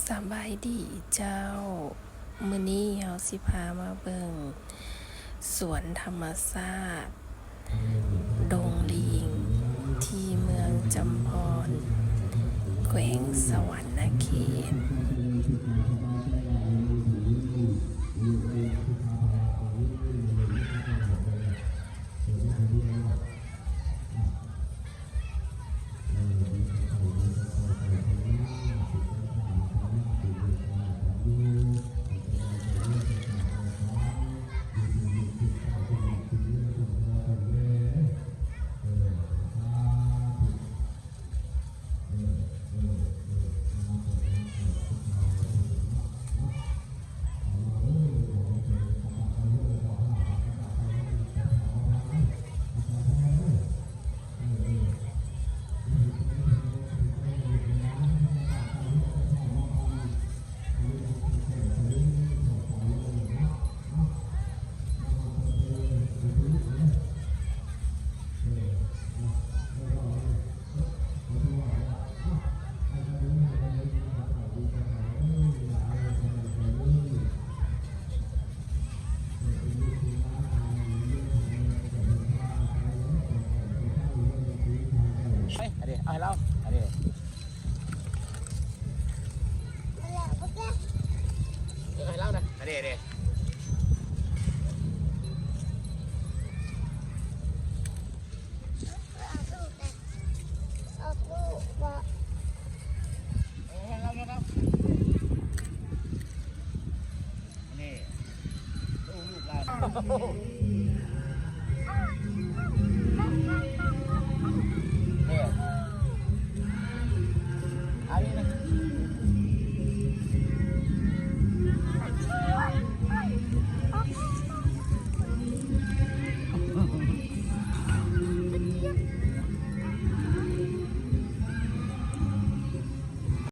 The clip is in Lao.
ສະບາຍດີເຈົ້າ, ມື້ນີ້ເຮົາຊິພາມາເບິ່ງສວນທຳມະຊາດດົງລີງ ທີ່ເມືອງຈຳພອນ ແຂວງສະຫວັນນະເຂດ. ເອົາໃຫ້ລາວ ເອົາເດ້ ເອົາໃຫ້ລາວນະ ເອົາເດ້ ເອົາເດ້. ນີ້ ລູກຫຼານ.